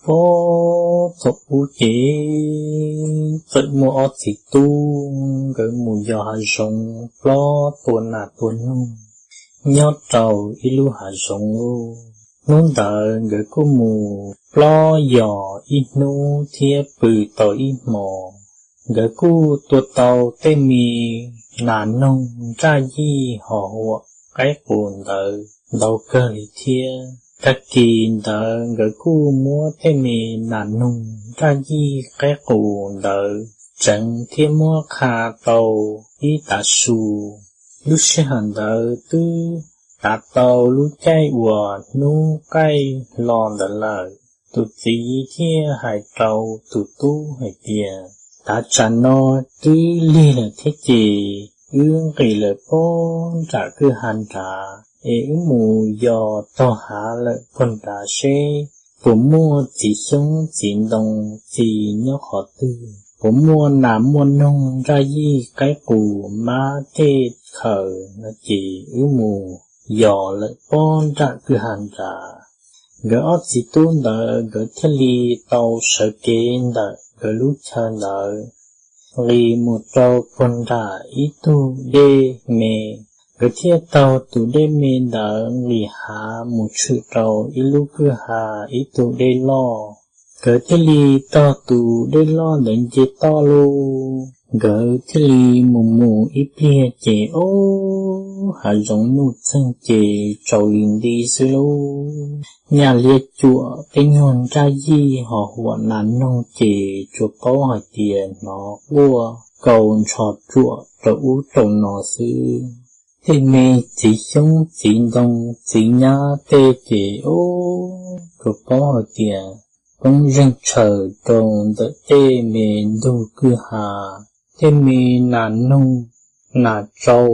Puag thaum ub ces txawm muaj ob txiv tub, nkawd mus yos hav zoov plob tua nas tua noog nyob rau ib lub hav zoov lauj. Hnub ntawd nkawd kuj mus plob yos ib hnub thiab pw tau ib hmos. Nkawd kuj tua tau tej me nas noog nraj yij hos huam qaib qus ntawd ntau kawg li thiab. Tag kis ntawd nkawd kuj muab tej me nas noog nraj yij qaib qus ntawd tseev thiab muab qha tau ib tav su. Lub sij hawm ntawd twb tav tau lub caij uas hnub qaij hlo ntawd lawm. Tus txiv thiaj hais rau tus tub hais tias, Tav tsam no twb lig lawm thiab ces wb nqis lawm puag nram kwj ha nrad es wb mus yos taug hav lawm puag nrad seb puas muaj txiv xyoob txiv ntoo txi nyob qhov twg, puas muaj nas muaj noog nraj yij qaib qus mab tej khaws no ces wb mus yos lawm puag nram kwj ha nrad. Nkawd ob txiv tub ntawd nkawd thiaj li tau sawv kev ntawm nkawd lub chaw ntawd nqis mus rau puag nram ib tug dej me. Nkawd thiaj taug tus dej me ntawd nqis hav mus tshwm rau ib lub kwj ha ib tug dej loj. Nkawd thiaj li taug tus dej loj ntawd nce toj lauj. Nkawd thiaj li mus mus ib pliag ces ob hav zoov nuj txeeg ces tsaus li nti xwb lauj. Nyaj liab cuam tej nyuag nraj yij hos huam nas noog ces tsuas paub hais tias hnov quaj kaus ntsho tsuam rau ub rau no xwb. Tej me txiv xyoob txiv ntoo txiv nyab tej ces ob tsuas paub hais tias poob zeeg tshaws rau ntawm tej me ntug kwj ha. Tej me nas noog nas tsau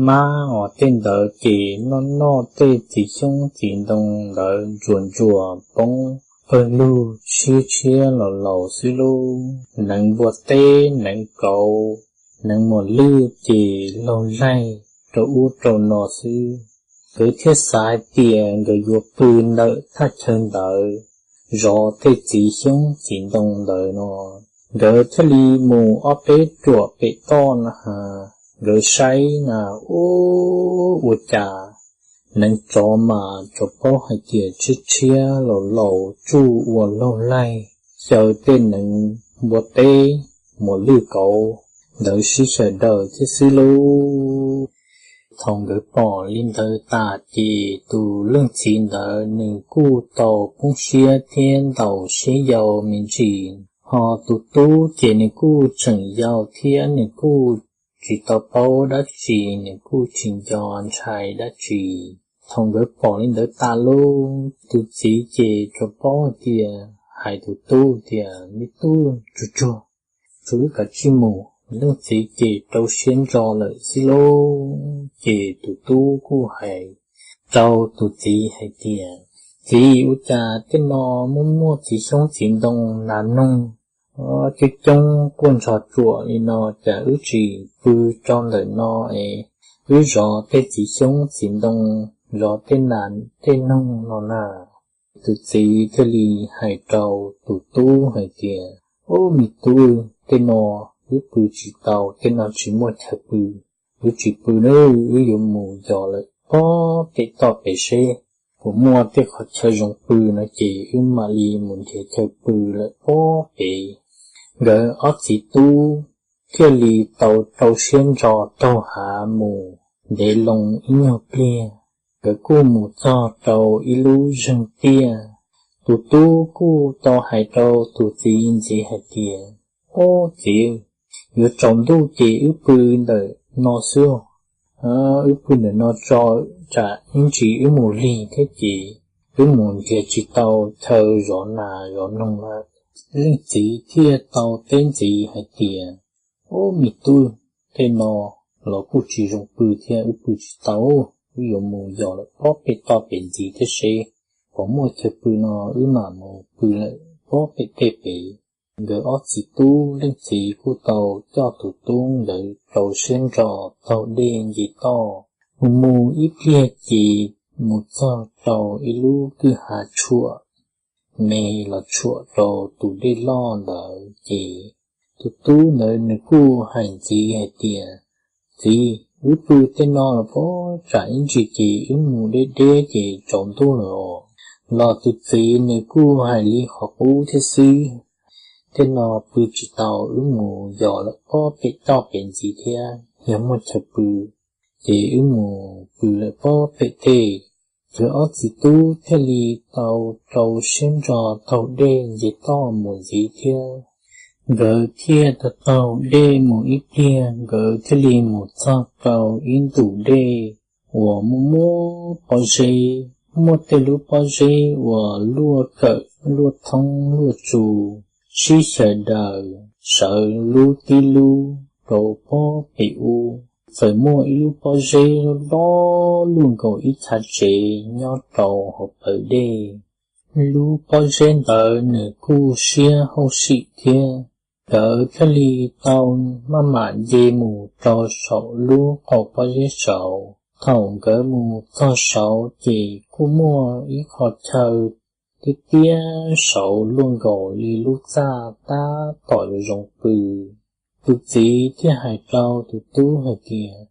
mab os tej ntawd ces noj noj tej txiv xyoob txiv ntoo ntawd ntsuas ntsuas poob pawg lug tshiab tshiab los laus xwb lauj. Neev npua teb neev kauv neev muas lwj ces laug laig rau ub rau no xwb. Nkawd thiaj xav hais tias nkawd yuav pw ntawm thaj chaw ntawd zov tej txiv xyoob txiv ntoo ntawd no. Nkawd thiaj li mus ob peb ruam pem toj na has, nkawd saib na, ub, ua cas neev tsov mas tsuas paub hais tias tshiab tshiab laus laus tsuj ua laug laig xyaw tej neev npua teb muas lwj kauv ntawd sib xyaw daws thiab xwb lauj. Thaum nkawd pom li ntawd tas ces tus leej txiv ntawd nws kuj tau poob siab thiab ntaus siab yau me ntsis. Hos tus tub ces nws kuj tseem yau thiab nws kuj tsis tau paub dab tsi, nws kuj tsis nco ntshai dab tsi. Thaum nkawd pom li ntawd tas lauj, tus txiv ces tsuas paub hais tias, hais tus tub tias, Me tub, tsuag tsuag, tsuas wb kav tsij mus. Leej txiv ces rau siab ntso lawm xwb lauj. Ces tus tub kuj hais rau tus txiv hais tias, Txiv, ua cas tej no muaj muaj txiv xyoob txiv ntoo nas noog coob coob quaj ntsho tsuam li no, cas wb tsis pw rau ntawm no es wb zov tej txiv xyoob txiv ntoo, zov tej nas tej noog no na? Tus txiv thiaj li hais rau tus tub hais tias, Ub, me tub, tej no wb pw tsis tau, tej no tsis muaj chaw pw. Wb tsis pw na, wb yuav mus yos lawm pob pem toj pem seb puas muaj tej qhov chaw zoo pw no ces wb mam li mus nrhiav chaw pw lawm pob pem. Nkawd ob txiv tub thiaj li tau rau siab ntso taug hav mus ntev loo ib nyuag pliag. Nkawd kuj mus txog rau ib lub zeeg tiaj. Tus tub kuj tau hais rau tus txiv ntxiv hais tias, Ub txiv, yuav tsaus ntuj ces wb pw ntawm no xwb. Wb pw ntawm no tso, tsam ib ntsis wb mus lig thiab ces wb mus nrhiav tsis tau chaw zov nas zov noog lawm. Leej txiv thiaj tau teb ntxiv hais tias, Ub me tub, tej no los kuj tsis zoo pw thiab, wb pw tsis tau, wb yuav mus yos lawm pob pem toj pem ntxiv thiab seb puas muaj chaw pw no wb mam mus pw lawm pob pem tej pem. Nkawd ob txiv tub leej txiv kuj tau coj tus tub ntawd rau siab ntso taug dej nce toj mus mus ib pliag ces mus txog rau ib lub kwj ha tshuam. me los tshuam rau tus dej loj ntawd. Ces tus tub ntawd nws kuj hais ntxiv hais tias, Txiv, wb pw tej no los pob tsam ib ntsis ces wb mus deb deb ces tsaus ntuj lawm os. Los tus txiv nws kuj hais li qhov qub thiab xwb, tej no pw tsis tau, wb mus yos lawm pob pem toj pem ntxiv thiab, yog muaj chaw pw ces wb mus pw lawm pob pem tej. Nkawd ob txiv tub thiaj li tau rau siab ntso taug dej nce toj mus ntxiv thiab. Nkawd thiaj taug taug dej mus ib pliag, nkawd thiaj li mus txog rau ib ntus dej uas muaj muaj pob zeb, muaj tej lub pob zeb uas luaj kawm luaj thoob luaj tsu, sib xyaw daws sawv lub tib lub rau pob pem ub. Txawm muaj ib lub pob zeb loj loj luaj nkaus ib chav tsev nyob rau hauv plawv dej. Lub pob zeb ntawd nws kuj siab hauj sim thiab. Nkawd thiaj li tau maj mam nce mus rau saum lub qaum pob zeb saud. Thaum nkawd mus txog saud ces kuj muaj ib qho chaw tiaj tiaj saud luaj nkaus li lub txaj tab tom zoo pw. Tus txiv thiaj hais rau tus tub hais tias,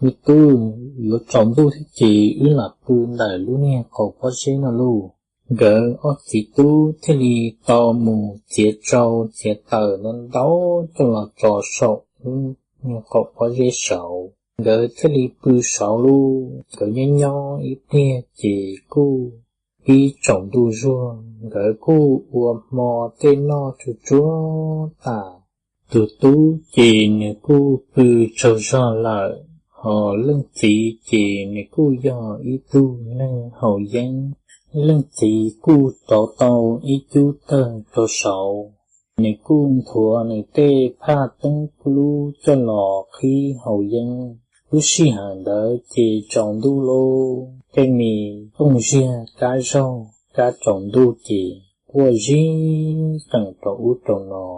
Me tub, yuav tsaus ntuj thiab ces wb lam pw ntawm lub niag qaum pob zeb no lauj. Nkawd ob txiv tub thiaj li tau mus txiav tsau txiav taws ntau ntau coj los tso saum lub niag qaum pob zeb saud. Nkawd thiaj li pw saud lauj. Nkawd nyob nyob ib pliag ces kuj pib tsaus ntuj zuag, nkawd kuj ua hmo tej noj tsuag tsuag tas. Tus tub ces nws kuj pw tsaug zog lawm, ho leej txiv ces nws kuj yog ib tug neeg haus yeeb. Leej txiv kuj rauv tau ib cub tawg rau saud, nws kuj nthuav nws tej phaj teeb lub coj los qhib haus yeeb. Lub sij hawm ntawd ces tsaus ntuj lauj, tej me tooj ziag kab zaug kab tsaus ntuj ces quaj zig qees rau ub rau no.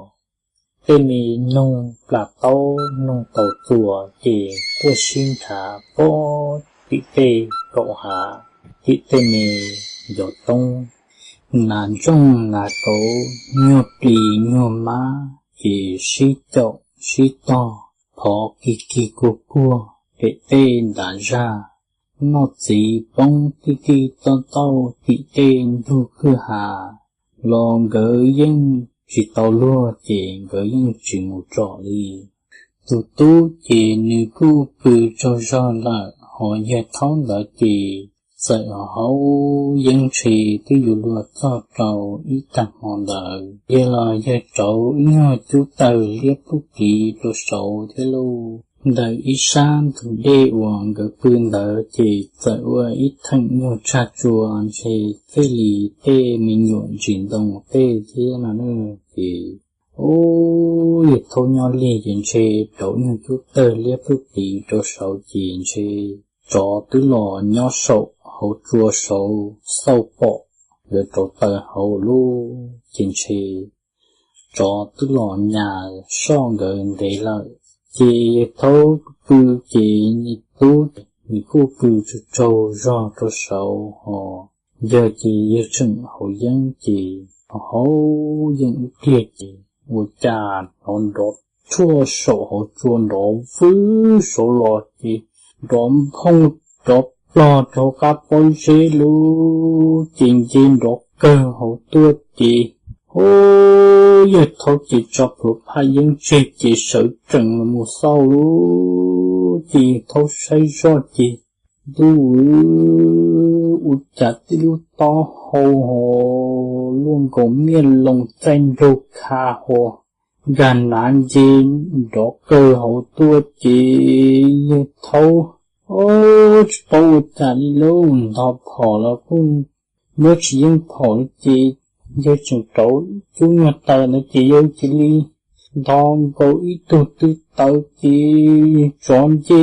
Tej me noog plas taub noog taus txuas ces quaj sib nrhav pob tim tej kaum hav, tim tej me ncov roob. Nas ntsooj nas kauv, nyuag plis nyuag mab ces sib caum sib tog phov kig kig kuag kuag pem tej ntav zaj. Noj txiv poob tij tij tauj tauj tim tej ntug kwj ha los nkawd yeej tsis tau luag ces nkawd yeej tsis mus tsom li. Tus tub ces nws kuj pw tsaug zog lawm, ho yawg thaub ntawd ces txawm haus yeeb ntshe twb yuav luag txog rau ib tag hmo ntawd. Yawg los yawg rauv ib nyuag cub tawg liab pub pliv rau saud thiab lauj. Ntawm ib sab ntug dej uas nkawd pw ntawd ces txawm ua ib theem nyuag tsag tsua ntshe thiaj li tej me nyuam ntsis ntoo tej thiab no na. Ces ub, yawg thaub nyob lig ces ntshe rauv ib nyuag cub tawg liab pub pliv rau saud ces ntshe tsov twb los nyob saum hauv tsua saud xauj pom nkawd rauv taws hauv lauj, ces ntshe tsov twb los nyas soj nkawd ntev lawm. Ces yawg thaub pw ces nws tub nws kuj pw tsaug tsaug zog rau saud ho yawg ces yawg tseem haus yeeb ces haus yeeb ib pliag ces ua cas hnov nrov tshuaj saum hauv tsua nrov vwb saud los ces nrov nphooj nrov plog rau hauv qab pob zeb lub ces nce nrov kawg hauv tuaj ces ub, yawg thaub ces tso plhuav phaj yeeb tseg ces sawv tsees los mus xauj lub ces yawg thaub saib zoj ces ntuj, ua cas tib lub taub hau ho luaj nkaus miaj loos txaij nraug kha ho nkag nav nce nrov kawg hauv tuaj ces yawg thaub tsis paub ua cas li lauj, ntho phom los kuj muab tsis yeej phom li ces yawg tseem rauv cub nyuag taws ntawd ces yawg cia li ntho nkaus ib tug tw taws ces tsov nce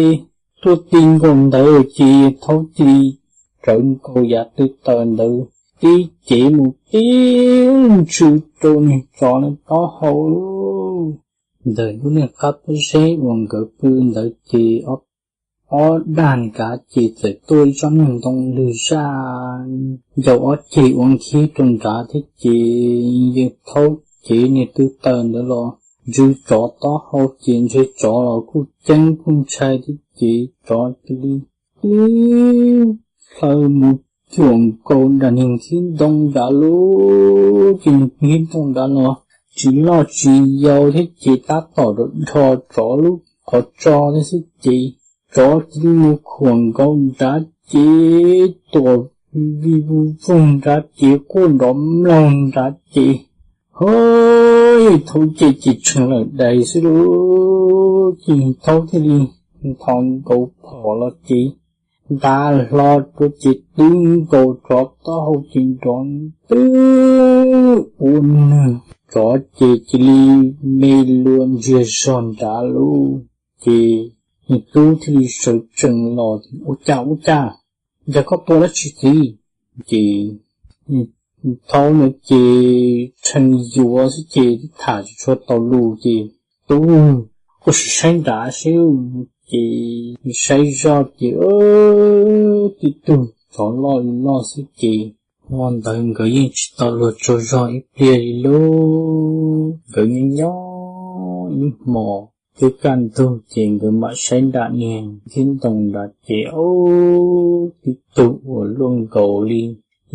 tuaj ti nkaus ntawd ces yawg thaub cia li rawv nkaus yav tw taws ntawd tib cev mus tib ntsws rau niag tsov na taub hau. Ntawm lub niag qab pob zeb uas nkawd pw ntawd ces ob ob dag nrad ces txawm tuaj ib tsob niag ntoo lwg zaj ncau ob ceg ua nkhib rau nrad thiab ces yawg thaub cev niag tw taws ntawd los ntsw tsov taub hau ces ntshe tsov los kuj ceeb kuj ntshai thiab ces tsov cia li tib hlaws mus cuam nkaus nram niag nkhib ntoo nrad lub ces nkhib ntoo nrad los tsis loj tsis yau thiab ces tab tom rau dhos tsov lub qhov tso thiab xwb ces tsov cia li mus khuam nkaus nrad ces tuam vij vug voog nrad ces quaj nrov mloog nrad ces ho yawg thaub ces ces tshee lawm dais xwb lauj ces thaub thiaj li nthos nkaus phom los ces nta hlo rau ces twb nkaus tsov taub hau ces nrov twb ua nws tsov ces cia li me luas ntsiag zog nrad lub ces niag tub thiaj li sawv tsees los ua cas ua cas, cas koj tua dab tsi txiv? Ces thaub no ces tshee yuav xwb ces tham tsis tshua tau lus ces tub, koj sim saib nrad seb ces saib zoj ces tib tug tsov loj li loj xwb ces hmo ntawd nkawd yeej tsis tau luag tsaug zog ib pliag li lauj. Nkawd nyob nyob ib hmos twb kaj ntug ces nkawd mam saib nram niag nkhib ntoo nrad ces tib tug uas luaj nkaus li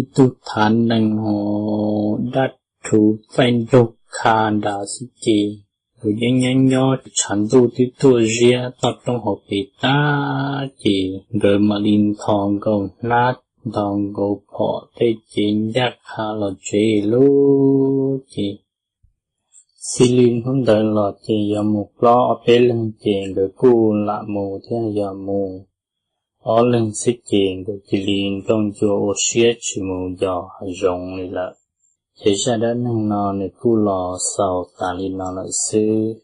ib tug thav nees ho daj rhuv txaij nraug kha nrad xwb ces nkawd yeej nyob nyob ces tshav ntuj twb tuaj ziab toj roob hauv pes tag ces nkawd mam li nthos nkaus hnab nthos nkaus phom tej ces ncaj qha los tsev lauj ces xij li hnub ntawd los ces yog mus plaub ob peb leeg ces nkawd kuj lam mus thiab yog mus ob leeg xwb ces nkawd cia li nrauj ncua ua siab tsis mus yos hav zoov li lawm. Ces zaj dab neeg no nws kuj los xaus tas li no lawm xwb.